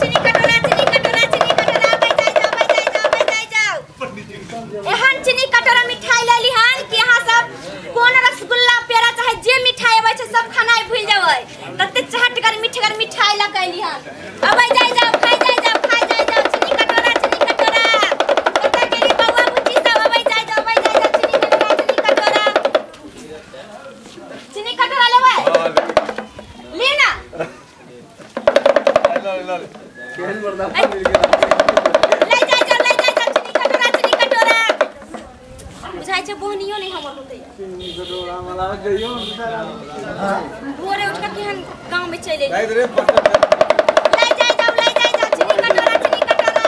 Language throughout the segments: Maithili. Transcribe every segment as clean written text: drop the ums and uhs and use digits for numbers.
चीनी कटोरा चीनी कटोरा चीनी कटोरा आबै जाय जाओ आबै जाय जाओ आबै जाय जाओ। एहन चीनी कटोरा मिठाई ले ली हन कि अहाँ सब कोन रसगुल्ला पेड़ा चाहे जे मिठाई आबै छै सब खानाइ भूल जेबै तते चहटगर मिठगर मिठाई लऽ के अइली हन। आबै जाय जाओ खाइ जाय जाओ खाइ जाय जाओ चीनी कटोरा चीनी कटोरा। कतऽ गेली बौआ बुच्ची सब आबै जाय जाओ आबै जाय जाओ चीनी कटोरा चीनी कटोरा चीनी कटोरा लेबै ले ना। ले जाय जाओ ले जाय जाओ चीनी कटोरा चीनी कटोरा। बुझाइ छै बोहनियो नहि हमर होतै। भोरे उठ के केहन गाँव में चलि एली। ले जाय जाओ ले जाय जाओ चीनी कटोरा चीनी कटोरा।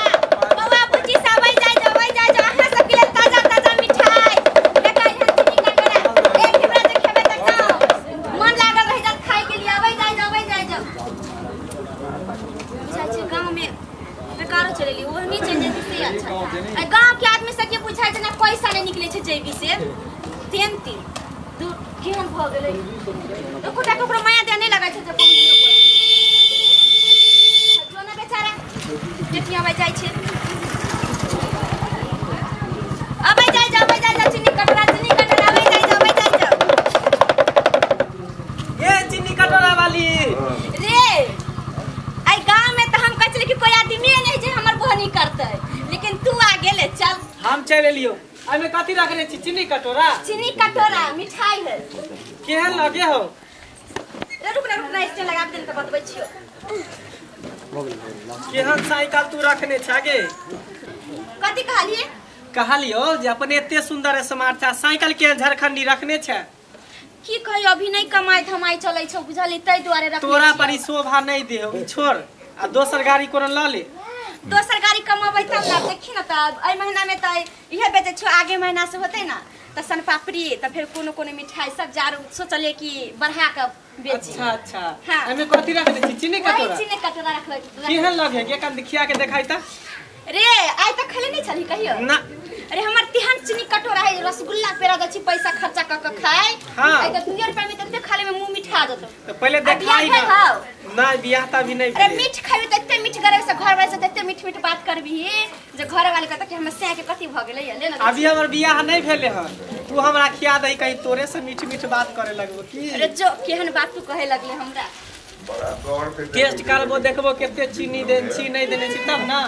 बौआ बुच्ची सब आबै जाय जाओ आबै जाय जाओ अहाँ सबके लेल ताजा ताजा मिठाई देखै हन चीनी कटोरा। एक ढिबरा जे खेबै तऽ गाँव मन लागल रहि जायत खाय के लिए। आबै जाय जाओ आबै जाय जाओ। बुझाइ छै गाँव में बेकारो चलि एली ओहनी चलि जैती से अच्छा। आ गाँव के आदमी सबके बुझाइ छै ना पैसा नहि निकलै छै जेबी से तीन तीन दू केहन भऽ गेलै एकोटा ककरो माया दे नहि लगै छै जे पहुँचियो पर जो ना बेचारा टेटियाबै जाइ छै। अबै जाय जाओ अबै जाय जाओ चीनी कटोरा अबै जाय जाओ अबै जाय जाओ। ये चीनी कटोरा वाली रे आई गांव में तो हम कहै छलियै कि कोई आदमी नहीं जे हमर बोहनी करतै लेकिन तू आ गेले चल हम चलि एलियो। एहिमे कथी रखने छी चीनी कटोरा? चीनी कटोरा मिठाई है। केहन लगे हो? रे रुक ना स्टैंड लगा के तऽ बतबै छियौ। केहन साइकिल तू रखने छागे? कथी कहलियै? कहलियो जे अपन एते सुंदर स्मार्ट छा साइकिल केहन झारखंडी रखने छै? की कहियो अभी नहीं कमाई धमाई चलै छौ बुझली तै दुआरे रखने तोरा छियौ। पर ई शोभा नहीं देहो ई छोड़ आ दोसर गाड़ी कोनो ल ले। दोसर गाड़ी कमाबै तब ना देखी ना तऽ एहि महीना में तऽ इहे बेचै छियौ आगे महीना से होतै ना तऽ सनपापड़ी तऽ फेर कोनो कोनो मिठाई सब जारू सोचलियै कि बढ़ा के बेची। अच्छा अच्छा। हाँ। एहिमे कथी रखने छी चीनी वही कटोरा? चीनी कटोरा रखबै। केहन लगे के कन खिया के देखाई त? रे आइ तक खेले नहीं छली कहियो? ना। अरे हमर तिहन चीनी कटोरा है रसगुल्ला पेड़ा दै छी पैसा खर्चा क के खाय। हाँ। आइ तऽ 2 रुपया में तते खाले में मुंह मिठा जेतौ। तो पहले आ बियाह देखाई भेल ना। हौ? ना बियाह त अभी नहीं अरे भेलै। मीठ खाबी तऽ एते मीठ गरे से घर वाले से एते मीठ मीठ बात करबी जे घर वाले कहता कि हमर सैं के कथी भऽ गेलै ले ना। अभी हमर बियाह नहीं भेले हन तू हमरा खिया दही कहीं तोरे से मीठ मीठ बात करे लगबो की? अरे जो केहन बात तू कहे लगले हमरा। टेस्ट करबो देखबो केते चीनी देन छी नहीं देने छी तब ना।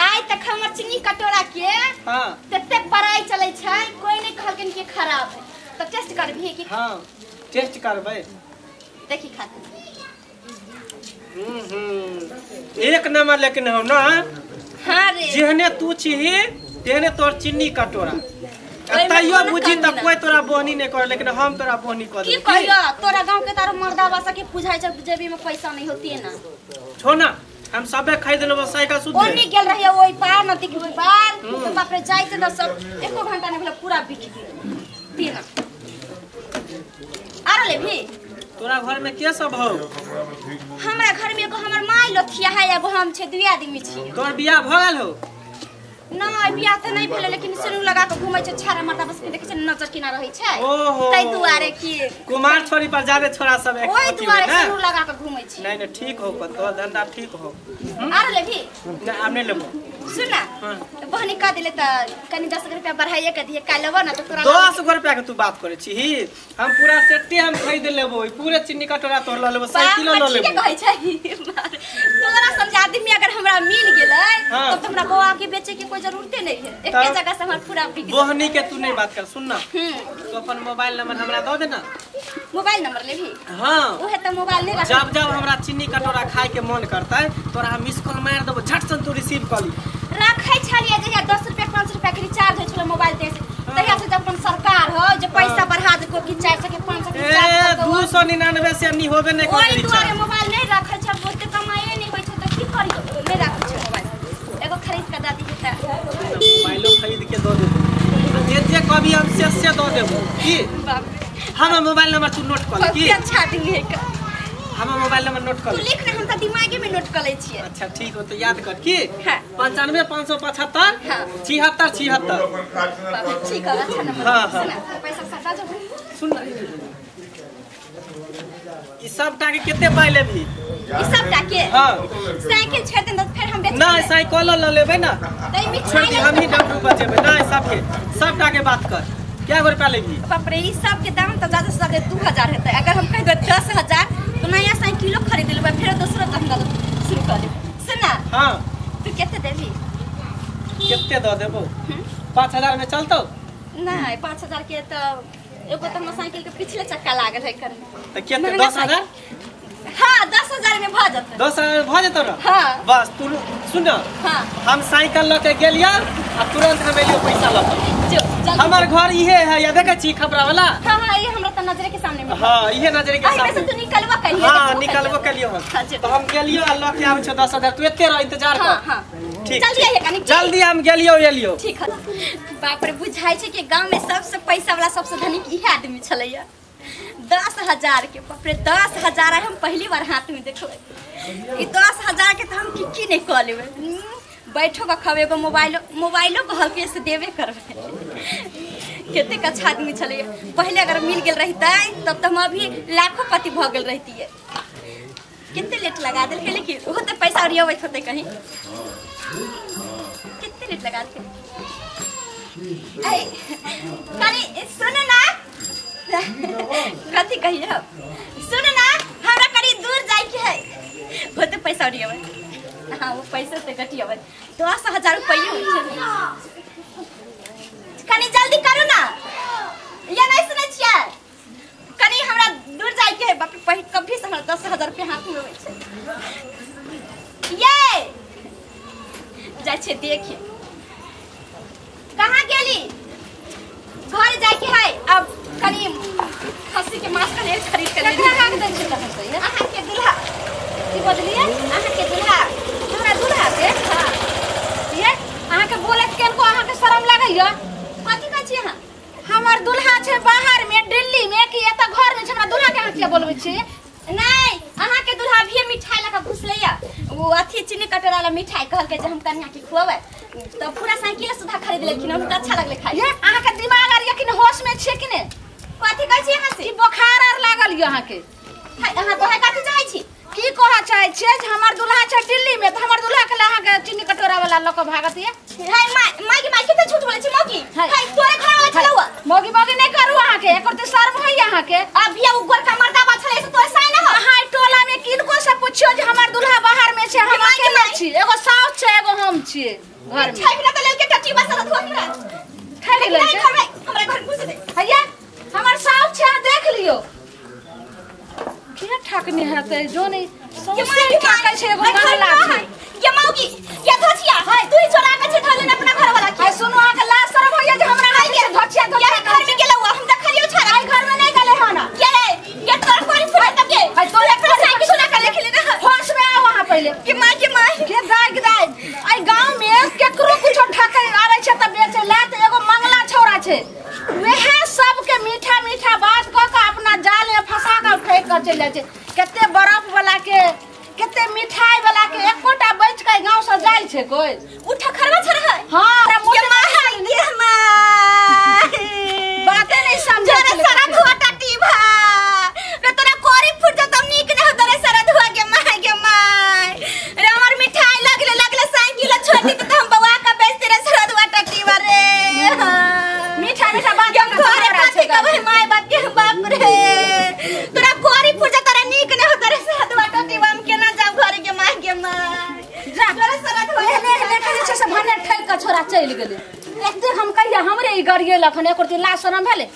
आइ तक हमर चीनी कटोरा के हां तते बड़ाई चलै छै कोई नहीं कहलखिन कि खराब है। तऽ टेस्ट करबी कि? हां टेस्ट करबै। देखी खाते। एक नंबर लेकिन हो ना। हां रे जेहने तू छीही तेहने तोर चीनी कटोरा। तैयो बुझी त कोई तोरा बोहनी नहीं करे लेकिन हम तोरा बोहनी कर की देबो। कहियो तोरा गांव के तारो मर्दावा सब के बुझाइ छै जेबी में पैसा नहीं होती है ना। छो ना हम सबे खरीद लेबो साइकिल सुध। ओनी गेल रहिए ओइ पार नदी के ओइ पार तो बाप रे जाइते त सब एको घंटा नहीं भेल पूरा बिक गेल तीन। आरो लेभी? तोरा घर में के सब हो? हमरा घर में एगो हमर माय लोथिया है एगो हम छै दुई आदमी छी। तोर बियाह भ गेल हो? ना बियाह त नहीं भेलै लेकिन सुनू लगा के घुमै छै छाड़ा मर्दा बस के देखै छै नजर किना रहै छै तै दुआरे की कुमार छोरी पर जादे छोरा सब एक ओइ दुआरे सुनू लगा के घुमै छै। नहीं नहीं ठीक हो तोर धंधा ठीक हो। आरो लेभी? ना आब नहीं लेबो। सुन ना बहनी कह देले त कनी 10 रुपया बढ़ाइए के दिए काल्हि लेबो ना त तोरा 10 रुपया के तू बात करे छी हम पूरा सेट्टे हम खरीद लेबो पूरे चीनी कटोरा तोर ल लेबो साइकिलो ल लेबो। ठीक कहै छै तोरा समझ आदमी अगर हमरा मिल गेलै तब त हमरा बौआ के बेचे के कोई जरूरते नहीं है एके जगह से हमर पूरा बिक। बोहनी के तू नहीं बात कर सुन ना तू अपन मोबाइल नंबर हमरा दऽ दे ना। मोबाइल नंबर लेबी? हां उहे त मोबाइल नहीं रख। जब जब हमरा चीनी कटोरा खाए के मन करतै तोरा हम मिस कॉल मार देबो झट से तू रिसीव कर ली। रखै छलियै जहिया 10 रुपया 5 रुपया के रिचार्ज होइ छलै मोबाइल ते तहिया से जब अपन सरकार हो जे पैसा बढ़ा देको कि 400 के 500 के रिचार्ज 299 से नहीं होबे नहीं कर ओइ दुआरे मोबाइल नहीं रखै छै ओते कमाए नहीं होइ छै त की करियो नहीं रखै छै मोबाइल एगो खरीद के दऽ दिही त मोबाइलो खरीद के दऽ देबो जे जे कभी हम से दऽ देबो की बाप रे। हमर मोबाइल नंबर तू नोट कर की? अच्छा आदमी है का हमर मोबाइल नंबर नोट कर तू लिख ना हम त दिमागे में नोट कर लै छियै। अच्छा ठीक हो तो याद कर की हां 95 575 76 76। ठीक है अच्छा नंबर। हां हां पैसा सटा जो सुन ना ई सब टा के कते पाइ लेबही? ई सब टा के? हां साइकिल छोड़ देन त ना साइकिल ल लेबै ना तै मिठाई हम ही डमरू बजेबै ना सबके सबटा के बात कर क्या रुपया लेबी बाप रे ई सब के दाम त ज्यादा से ज्यादा 2000 हेतै अगर हम कह देबै 10000 तो नया साइकिलो खरीद लेबै फेर दोसरो धंधा शुरू कर देबै सुन ना हां तू कते देबी कते the देबो 5000 में चलतौ नहीं 5000 के त एगो त हमर साइकिल के पिछले चक्का लागल है कर त कते 10000 हां 10000 में भ जतै 10000 में भ जतौ न हां बस तू सुन हां हम साइकिल ल के गेलिया आ तुरंत हम एलियो पैसा ल के जो जल्दी हमर घर इहे है या देखै छी खपरा वाला हां हां ये हमरा त नजरे के सामने में हां इहे नजरे के सामने से तू निकलबो कलियो हां निकलबो कलियो हम तो हम गेलियो आ ल के आबै छौ 10000 तू एते रह इंतजार कर हां हां ठीक जल्दी आइए कनी जल्दी हम गेलियो एलियो ठीक है बाप रे बुझाइ छै कि गांव में सबसे पैसा वाला सबसे धनिक इहे आदमी छलैया 10000 के बाप रे 10000 हम पहली बार हाथ में देखबै ई 10000 के त हम की की नहीं क लेबै बैठो का खबे एगो मोबाइलो कहल के से देबे करबै कतेक अच्छा आदमी छलैया पहले अगर मिल गेल रहितै तब त हम अभी लाखोपति भ गेल रहितियै कते लेट लगा देलकै लेकिन ओहो त पैसा ओरियाबैत होतै कहीं कते लेट लगा देलकै ऐ कनी सुन ना कथी कहियो सुन ना हमरा कनी दूर जाय के है होते पैसा ओरियाबै हाँ वो पैसा से कटियाबै 10000 रुपया होइ छै कनी जल्दी करू ना या नहीं सुनै छियै कनी हमरा दूर जाय के है बाप रे कभी से हमरा 10000 रुपया हाथ में होइ छै ये जाइ छै देखिए कहाँ गेली घर जाय के है अब कनी खस्सी के मांस कनी खरीद के केकरा हाथ दै छै तखन से अहाँ के दूल्हा की बजलियै अहाँ के दूल्हा हमरा दूल्हा के हां ये अहाँ के बोलत केनको अहाँ के शरम लागैया कथी कहै छी अहाँ हमर दूल्हा छै बाहर में दिल्ली में कि एत घर में छै हमरा दूल्हा के अहाँ किया बोलबै छी नहीं अहाँ के दूल्हा भी मिठाई लगा घुसलैया वो अथी चीनी कटोरा वाला मिठाई कहलकै जे हम कन्या के खुआबै त पूरा साइकिल सुधा खरीद लेलखिन हम त अच्छा लगलै खाइ ये अहाँ के दिमाग आर यकीन होश में छै कि ने कथी कहै छी अहाँ से की बुखार आर लागल यो अहाँ के हाय अहाँ कहै कथी चाहै छी की कहऽ चाहै छियै जे हमर दूल्हा छै दिल्ली में त हमर दूल्हा के अहाँ के चीनी कटोरा वाला लऽ के भागत ये हाय my my के my के झूठ बोलै छी मौगी हाय तोरे घर वाला छलौ मौगी मौगी नहीं करू अहाँ के एकर त शर्म होइया अहाँ के अभी उ गोरका मर्दाबा छलै से तोरे साइन हो अहाँ टोला में किनको से पुछियो जे हमर दूल्हा बाहर में छै हम अकेले छी एगो साउस छै एगो हम छियै घर में ठैक न त लेल के टटी बस धो हमरा ठैक लेल के हमरा घर घुस दे हैया हमर साउस छै देख लियो के ठकनी हेतै जो नहीं सौंसे ठकै छै एगो मंगला छै ये मौगी ये धोछिया तू ही चोरा के छै धोले अपना घर वाला के हाय सुनो अहाँ के लाज शर्म होइया जे हमरा हाथ से धोछिया धोछिया घर में गेलौ हम देखलियौ छाड़ा आई घर में नहीं गेलै हन के रे ये तोर कोरी फुट तब के आई तोरे अपना साइकिल सुना के देख ले ना होश में आओ वहां पहले के मां के मां के दाय के दाय आई गांव में केकरो कुछो ठकै आबै छै त बेचै ला त एगो मंगला छौड़ा छै वएह सब के मीठा मीठा बात क के अपना जाल में फंसा के फेंक के चलि जाइ छै कते बर्फ वाला के कते मिठाई वाला के एकोटा बच के गांव से जाइ छै कोई उ ठखरवा छ रहै हां ये मां ये मां बाते नहीं समझे तोरे सारा धुआ टाटी भा रे तोरा कोरी फुट जतौ नीक न होतौ रे सारा धुआ के मां के मां रे हमर मिठाई लगले लगले साइकिल छोड़ दी त हम बौआ के बेचते रे सारा धुआ टाटी बा रे मीठा मीठा बात के घरे कथी कहबै my बाप के बाप रे तोरा कोरी फुट जतौ रे नीक न होतौ रे सारा धुआ टाटी बा हम केना जाब घरे के मां के मां जा तोरा सारा धुआ ले ले के जे छै से भने ठैक के छोरा चलि गेलै एते हम कहिया हमरे ई गरियेलक हन एको लाज शरम भेलै।